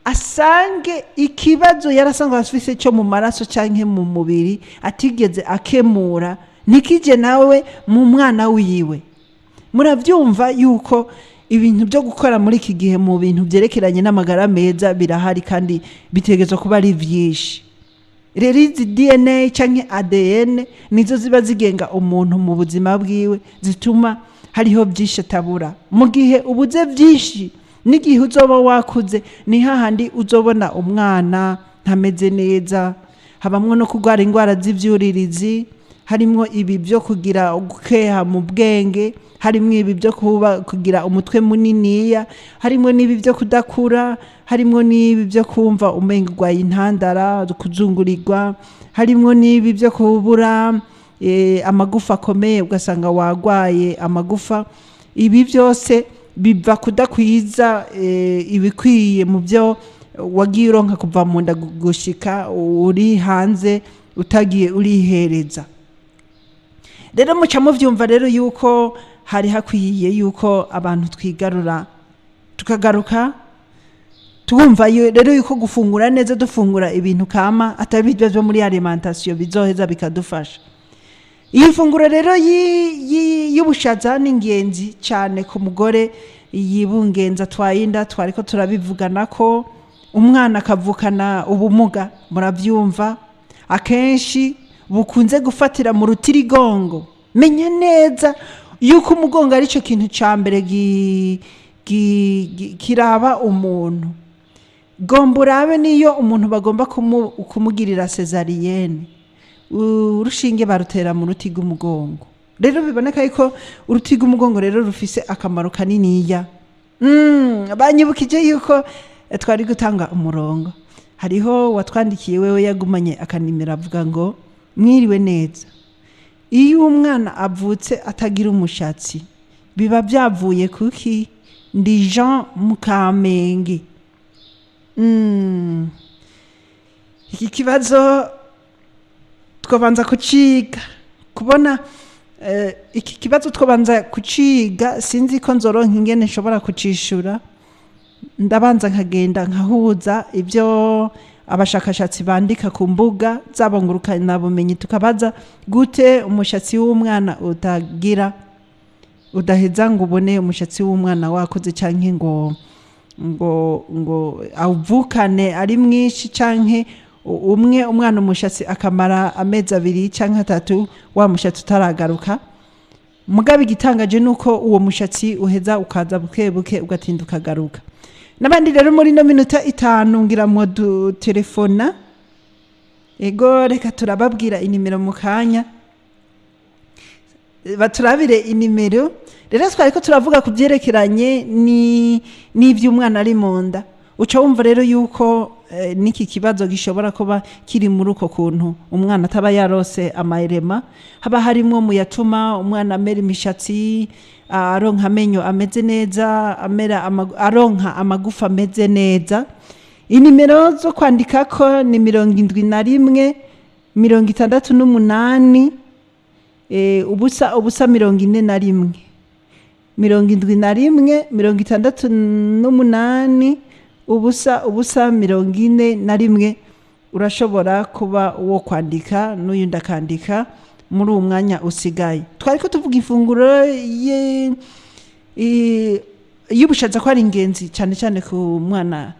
asange ikibazo yarasanzwe afise cyo mu maraso cyangwa mu mubiri atigeze akemura ntikije nawe mu mwana wiwe. Murabyumva yuko ibintu byo gukora muri iki gihe mu bintu byerekeranye n'amagara meza birahari, kandi bitegerezwa kuba ari byinshi. Rero izi DNA cyangwa ADN nizo ziba zigenga umuntu mu buzima bwiwe, zituma hariho byinshi atabura. Mu gihe ubuze byinshi, n'igihe uzoba wakuze, ni hahandi uzobona umwana ntameze neza. Habamwo no kurwara indwara z'ibyuririzi, harimo ibi byo kugira gukeha mu bwenge, harimo ibi byo kuba kugira umutwe muniniya, harimo n'ibi byo kudakura, harimo n'ibi byo kumva umenga urwaye intandara, kuzungurirwa, harimo n'ibi byo kubura amagufa akomeye, ugasanga wagwaye amagufa. Ibi byose biva kudakwiza ibikwiye mu byo wagiye uronka kuva mu nda gushika uri hanze, utagiye urihereza. Rero muca muvyumva rero yuko hari hakwiye yuko abantu twigarura, tukagaruka twumva rero yuko gufungura neza, dufungura ibintu kama atari ibyo byo muri alimentation, bizoheza bikadufasha. Iyi funguro rero y'ubushaza ni ingenzi cyane ku mugore yibungenza, atwaye inda. Twariko turabivugana ko umwana akavukana ubumuga, murabyumva, akenshi bukunze gufatira mu rutirigongo. Menya neza yuko umugongo ari cyo kintu cya mbere kiraba umuntu. Gomba urabe niyo umuntu bagomba kumugirira césarienne, urushinge barutera mu ruti rw'umugongo. Rero biboneka yuko uruti rw'umugongo rero rufise akamaro kaniniya. Banyibukije yuko twari gutanga umurongo. Hariho watwandikiye, wewe yagumanye akanimero, avuga ngo mwiriwe neza, iyo umwana avutse atagira umushatsi biba byavuye kuki? Ndi Jean Mukamenge. Iki kibazo twabanza kuciga kubona iki kibazo twabanza kuciga. Sinzi ko nzoronka ingene nshobora kucishura. Ndabanza nkagenda nkahuza ibyo abashakashatsi bandika ku mbuga zabo ngurukanabumenyi, tukabaza gute umushatsi w'umwana utagira, udaheza ngo ubone umushatsi w'umwana wakoze, canke ngo awuvukane ari mwinshi, canke umwe umwana umushatsi akamara amezi 2 canke 3 wa mushatsi utaragaruka. Mugabe igitangaje nuko uwo mushatsi uheza ukaza buke buke, ugatinda ukagaruka. N'abandi rero muri no minota 5 ngira mwo telefona. Ego, reka turababwira inimero mu kanya, baturabire inimero. Rero twari ko turavuga ku byerekeranye ni n'ivy'umwana ari mu nda. Uca wumva rero yuko n'iki kibazo gishobora kuba kiri muri uko kuntu umwana ataba yarose amayirema, haba harimwo mu yatuma umwana amera imishatsi, aronka amenyo ameze neza, amera aronka amagufa ameze neza. Inimero zo kwandikako ni 71 68 0 0 41, 71 68 0 0 41. Urashobora kuba uwo kwandika n'uyu ndakandika muri uwo mwanya usigaye. Twari ko tuvuga ifunguro y'ubushaza ko ari ingenzi cyane cyane ku mwana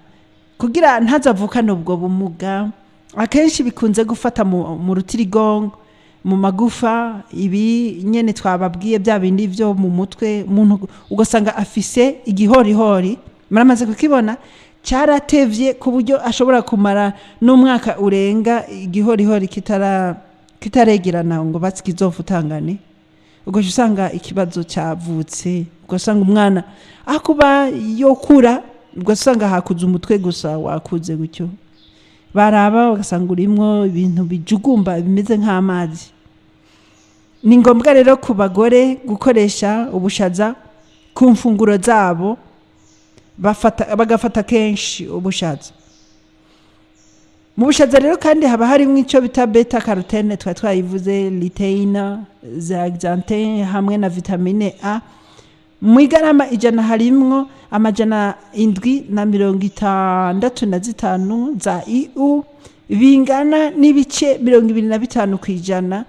kugira ntazavukane ubwo bumuga. Akenshi bikunze gufata mu rutirigongo, mu magufa, ibi nyene twababwiye, bya bindi byo mu mutwe, umuntu ugasanga afise igihorihori, muramaze kukibona, cyaratevye ku buryo ashobora kumara n'umwaka urenga igihorihori kitaregerana ngo batsi kizofutangane. Ugaca usanga ikibazo cyavutse, ugasanga umwana akuba yokura, ugasanga hakuze umutwe gusa, wakuze gutyo, baraba bagasanga urimwo ibintu bijugumba bimeze nk'amazi. Ni ngombwa rero ku bagore gukoresha ubushaza ku mfunguro zabo, bagafata kenshi ubushaza. Mu bushaza rero kandi haba harimo icyo bita bêta carotène, twari twayivuze, lutéine, zéaxanthine hamwe na vitamine A. Mu igarama 100 harimwo 765 za IU, bingana n'ibice 25%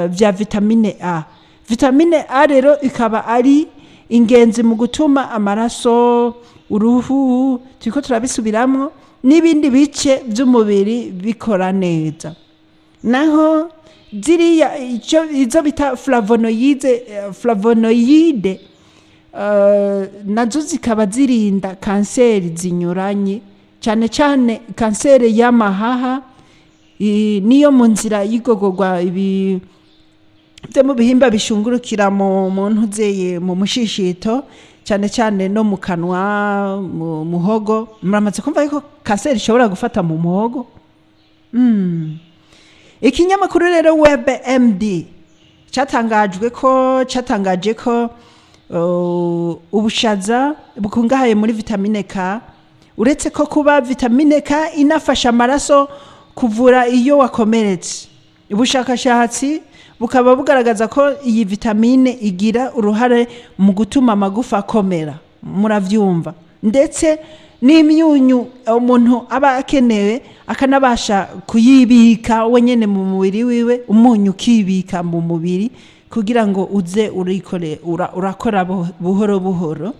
vya vitamine A. Vitamine A rero ikaba ari ingenzi mu gutuma amaraso, uruhu, turiko turabisubiramwo, n'ibindi bice by'umubiri bikora neza. Naho ziriya icyo izo bita flavonoïde, nazo zikaba zirinda kanseri zinyuranye, cyane cyane kanseri y'amahaha, niyo mu nzira y'igogorwa, ibi byo mu bihimba bishungurukira mu ntuzeye, mu mushishito, cyane cyane no mu kanwa, mu muhogo. Muramaze kumva yuko kanseri ishobora gufata mu muhogo. Ikinyamakuru rero Web MD cyatangaje ko ubushaza bukungahaye muri vitamine K. Uretse ko kuba vitamine K inafasha amaraso kuvura iyo wakomeretse, ubushakashatsi bukaba bugaragaza ko iyi vitamine igira uruhare mu gutuma amagufa akomera, muravyumva, ndetse n'imyunyu umuntu aba akenewe akanabasha kuyibika wenyene mu mubiri wiwe, umunyu ukibika mu mubiri kugira ngo uze urikore urakora buhoro buhoro.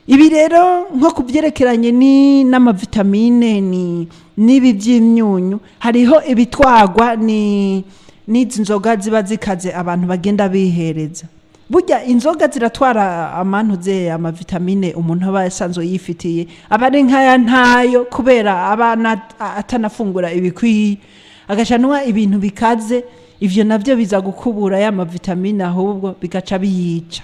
Ibi rero nko kubyerekeranye ni n'amavitamine ni n'ibi by'imyunyu, hariho ibitwagwa ni n'izi nzoga ziba zikaze abantu bagenda bihereza. Burya inzoga ziratwara amantuze, amavitamine umuntu aba asanzwe yifitiye, aba ari nkaya ntayo, kubera aba atanafungura ibikwiye, agacanwa ibintu bikaze. Ivyo navyo biza gukubura ya mavitamine, ahubwo bigaca biyica.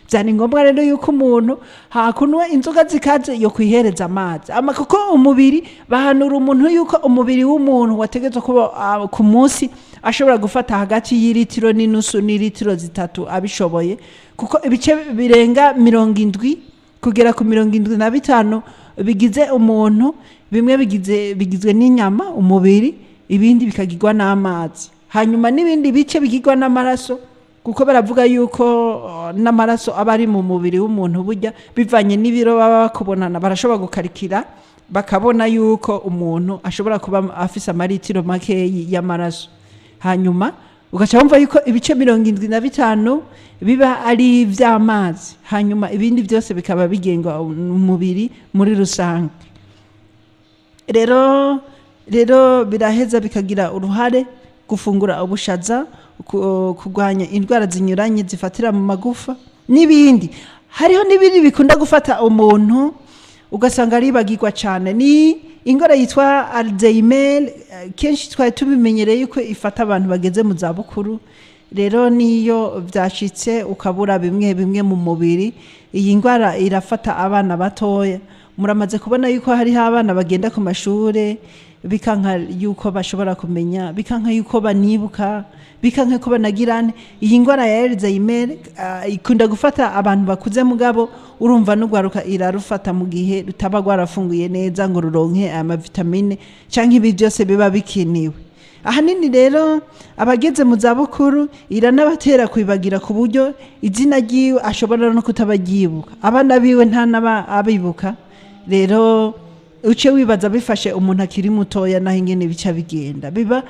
Byari ngombwa rero yuko umuntu hakunwa inzoga zikaze yo kwihereza amazi ama, kuko umubiri bahanura umuntu yuko umubiri w'umuntu wategetswe kuba ku munsi ashobora gufata hagati y'iritiro n'inusu n'iritiro 3 abishoboye, kuko ibice birenga 70 kugera ku 75 bigize umuntu, bimwe bigizwe n'inyama umubiri, ibindi bikagirwa n'amazi, hanyuma n'ibindi bice bigirwa n'amaraso, kuko baravuga yuko n'amaraso aba ari mu mubiri w'umuntu. Burya bivanye n'ibiro baba bakubonana, barashobora gukarikira bakabona yuko umuntu ashobora kuba afise amaritiro makeyi y'amaraso. Hanyuma ugaca wumva yuko ibice 75 biba ari ivy'amazi, hanyuma ibindi byose bikaba bigenga umubiri muri rusange. Rero biraheza bikagira uruhare gufungura ubushaza kurwanya indwara zinyuranye zifatira mu magufa n'ibindi. Hariho n'ibindi bikunda gufata umuntu ugasanga aribagirwa cyane, ni indwara yitwa Alzheimer. Kenshi twari tubimenyereye yuko ifata abantu bageze mu zabukuru. Rero niyo byashitse ukabura bimwe bimwe mu mubiri, iyi ndwara irafata abana batoya. Muramaze kubona yuko hariho abana bagenda ku mashure bikanka yuko bashobora kumenya, bikanka yuko banibuka, bikanka ko banagirane. Iyi ndwara ya Alzheimer ikunda gufata abantu bakuze, mugabo urumva n'ugwaruka irarufata mu gihe rutaba rwarafunguye neza ngo ruronke amavitamine canke ibi byose biba bikenewe. Ahanini rero abageze mu zabukuru iranabatera kwibagira, ku buryo izina ryiwe ashobora no kutabagyibuka, abana biwe nta naba abibuka. Rero uce wibaza bifashe umuntu akiri mutoya naho ingene bica bigenda, biba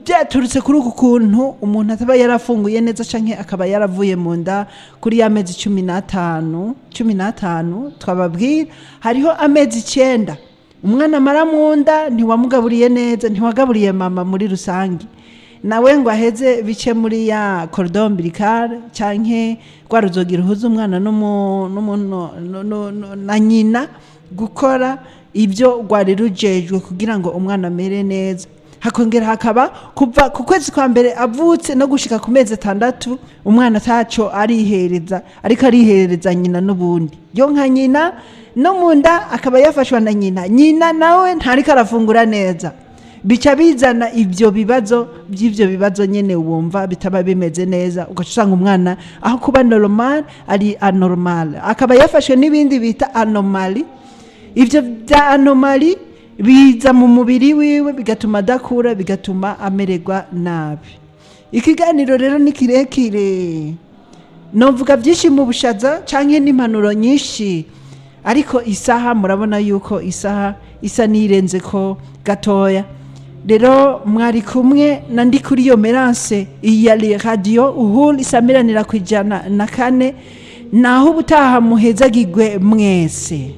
byaturutse kuri uku kuntu umuntu ataba yarafunguye neza canke akaba yaravuye mu nda kuri ya mezi 15, 15 twababwira. Hariho amezi 9 umwana amara mu nda, ntiwamugaburiye neza, ntiwagaburiye mama muri rusange nawe ngo aheze bice muri ya cordon ombilical canke rwa ruzogira uhuza umwana na nyina gukora ibyo rwari rujejwe kugira ngo umwana amere neza. Hakongera hakaba kuva ku kwezi kwa mbere avutse no gushika ku mezi 6, umwana ataco arihereza, ariko arihereza nyina n'ubundi yo nka nyina no mu nda akaba yafashwa na nyina, nyina nawe ntariko arafungura neza. Bica bizana ibyo bibazo by'ibyo bibazo nyine wumva bitaba bimeze neza, ugaca usanga umwana aho kuba normal ari anormal, akaba yafashwe n'ibindi bita anomalie. Ibyo bya anomalie biza mu mubiri wiwe, bigatuma adakura, bigatuma amererwa nabi. Ikiganiro rero ni kirekire, novuga byinshi mu bushaza canke n'impanuro nyinshi, ariko isaha murabona yuko isaha isa n'irenze ko gatoya. Rero mwari kumwe na ndi kuri iyo Merance, iyi yari radiyo Uhuru isamiranira ku 104. Naho ubutaha, muhezagirwe mwese.